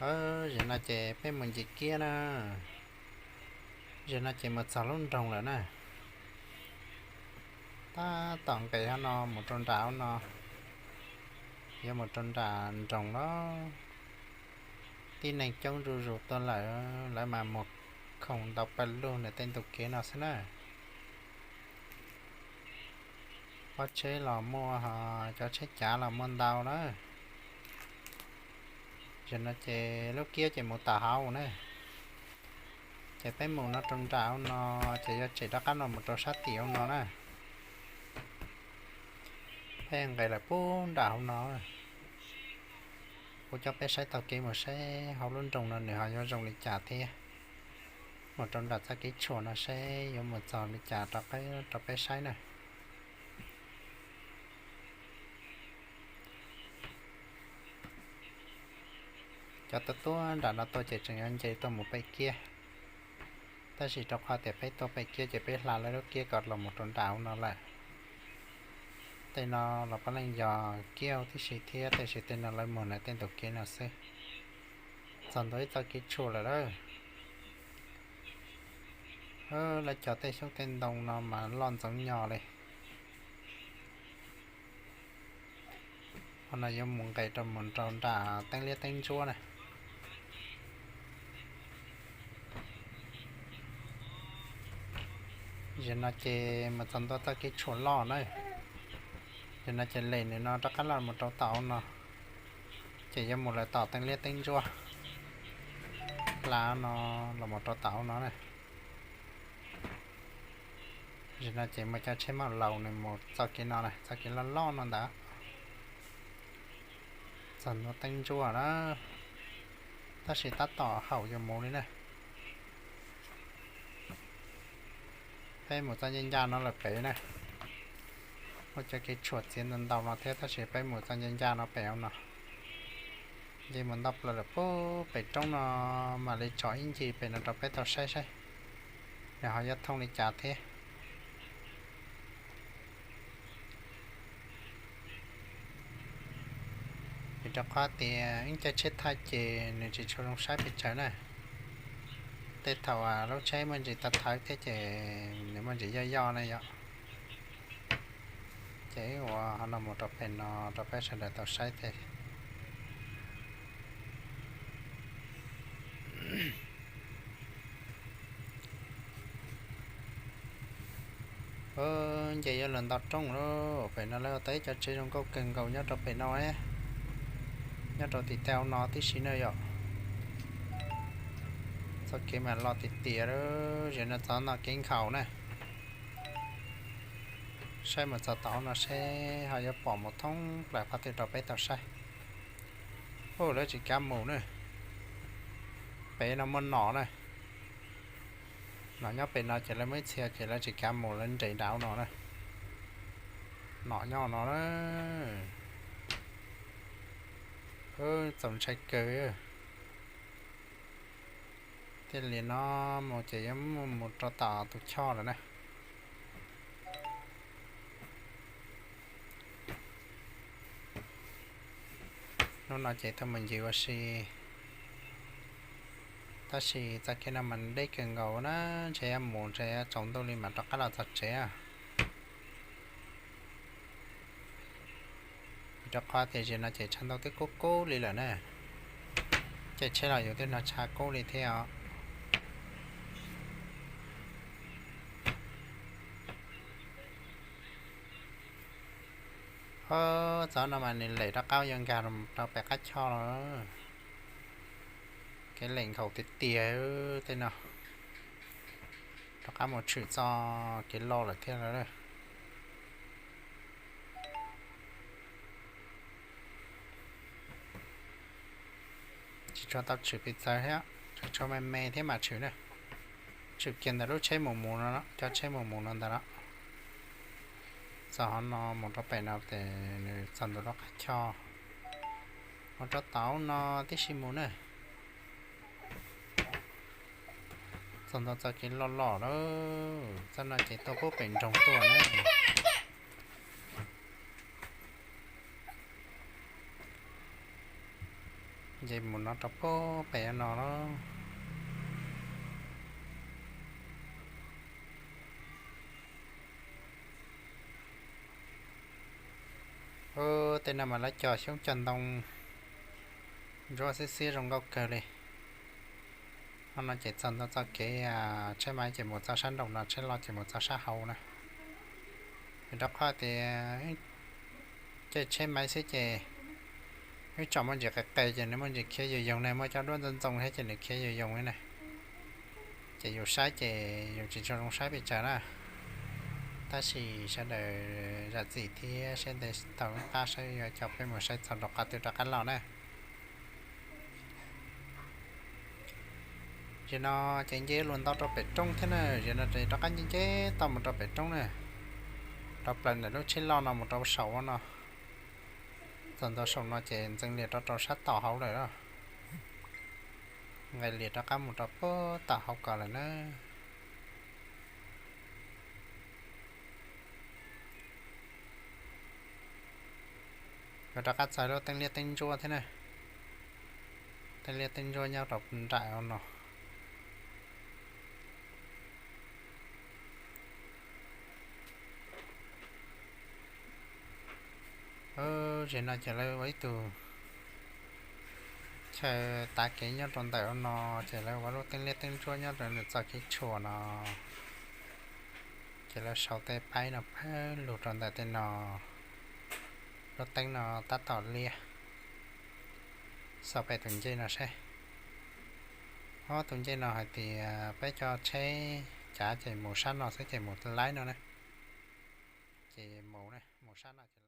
Zaum no ces peb mus ncig kiab na. Zaum no ces mus txog lub nroog lawm na. Tab tom nqes hauv no mus rau nram hauv no, yuav mus rau nram nroog lawm. Tib neeg coob zuj zus tuaj lawm, lawv mas mus khoom ntau pawg lug ntawm tej ntug kev no xwb na. Pob tsheb los muaj, cov tsheb cav los muaj ntau na. Zaum no ces lub kiab ces mus tawm hauv na. Ces peb mus no rau nram hauv no, ces yuav tsem rov qab no mus rau sab tim hauv no na. Peb nqes lawm puag nram hauv no. Kuv coj peb saib taug kev mus saib hauv lub nroog no nws ho yuav zoo li cas thiab. Mus rau nram txoj kev tshuam no saib yuav mus txog li cas rau peb saib na. Cov tuaj tuaj nram no tuaj ces tseem yuav nce tuaj mus pem kiab, tab sis rau qhov tias peb tuaj pem kiab ces peb hla lawv lub kiab kom los mus rau nram hauv no lawm. Tej no los puav leej yog kiab tib si thiab, tab sis tej no lawv mus ntawm tej ntug kev no xwb. Txog ntua ib txoj kev tshuam lawm lauj. Lawv cog tej xyoob tej ntoo no mas loj ntxoov nyog li. Qhov no yuav mus nqes rau mus rau nram teeb liab teeb ntsuab na. Zaum no ces mus txog ntua txoj kev tshuam loj na. Zaum no ces lem nws no rov qab los mus rau tom hauv no, ces yuav mus lawm tom teeb liab teeb ntsuab, hla no los mus rau tom hauv no na. Zaum no ces muaj cov tsheb maj laus nws mus txoj kev no na, txoj kev loj loj no ntawd. Txog ntua teeb ntsuab na, tab sis tab tom haum yuav mus li na. Peb mus txoj ncaj ncaj no lawm pem na. Muaj cov kev tshuam txiav ntau ntau no thiab, tab sis peb mus txoj ncaj ncaj no pem hauv no. Nce mus ntau plaws lawm puag pem roob no, mam li tso ib ncig pem no rau peb tau saib saib nws ho yuav thooj li cas thiab. Vim rau qhov tias ib co tsheb thaj ces nws tsis tshua zoo saib pes tsawg na. Tej thaum lub tsheb muaj ntsis tawv thawv thiab ces nws muaj ntsis yoj yoj na yom. Ces wb ua qhov no mus rau pem no rau peb sawv daws tau saib thiab. Nce yuav luag nto rooj lauj, pem no lawv tau ib co tsev zoo nkauj kawg nkaus nyob rau pem no, nyob rau tim tej hauv no tib si na yom. Txoj kev mas loj tiag tiag, zaum no txog no kev nkhaus na. Saib mus txog tom no seb ho yuav pom mus thoob plaws qhov twg rau peb tau saib. Ua lawv tsis kav mus na. Pem no muaj nom na. Nom nyob pem no ces lawv muaj ib txhia ces lawv tsis kav mus, lawv nres nram no na. Nom nyob no na. Txaus ntshai kawg. Thiaj li no mus ces yuav mus rau tom tus choj lawm na. Hnub no ces tuaj mus ncig ua si, tab sis txoj kev no mas deb kawg nkaus na, ntshe yuav mus ntshe yuav tsaus ntuj li mam rov qab los txog tsev. Vim rau qhov tias zaum no ces tshav ntuj twb kub kub li lawm na, caij tsheb los yus twb hnov tshav kub li thiab os. Txog no mas nws lem rov qab yuav nkag rau pem qab choj lawm. Kev lem nkhaus tiag tiag tej no. Rov qab mus tshwm txoj kev loj lawm thiab lawm. Tsis tshua tau tshwm pes tsawg thiab, tsuas tshuav me me thiab mam tshwm na. Tshwm kiag ntawm lub tsheb mus mus no, cov tsheb mus mus no ntawd na. Txog hov no mus rau pem no ces nws txog ntua lub qab choj, mus rau tom no tib si mus na. Txog ntua txoj kev loj loj lawm, txoj no ces tuaj puag pem nroog tuaj na. Nce mus no rau pem no lawm. Ub, tej no mas lawv cog xyoob cog ntoo ntsuab xiab xiab zoo nkauj kawg li. Ho no ces txog ntua txoj kev tsheb maiv ces mus txog sab nraum no, tsheb loj ces mus txog sab hauv na. Vim rau qhov tias caij tsheb maiv xwb ces wb tsom muaj ntsis qis qis ces nws muaj ntsis khiav yoos yoos ne, muaj cov duab ntxoov ntxoo thiab ces nws khiav yoos yoos li na. Ces yus saib ces yus tsis tshua zoo saib pes tsawg na. Tab sis sawv daws zam txim thiab siab ntev taug qab saib yuav coj peb mus saib txog rau qhov twg rov qab los na. Zaum no ces nce luag ntau rau pem roob thiab na, zaum no ces rov qab nce nce toj mus rau pem roob na, rau plaws ntawm lub tsheb loj no mus rau saum no. Txog ntua saum no ces ntxeev lias rau rau sab tom hauv lawm, nqes lias rov qab mus rau puag tom hauv ko lawm na. Yuav rov qab txog lub teeb liab teeb ntsuab thiab na. Teeb liab teeb ntsuab nyob rau nraim no. Zaum no ces lawv ua ib tug chaw tav kev nyob rau ntawm no, ces lawv ua lub teeb liab teeb ntsuab nyob rau nws txoj kev tshuam no. Ces lawv sau tej paib no pawg lug rau ntawm tej no. Lub teeb no tab tom liab. Xauj pem tus ncej no saib. Ob, tus ncej no hais tias peb cov tsheb cav ces mus sab no xwb ces mus laib no na. Ces mus, mus sab no ces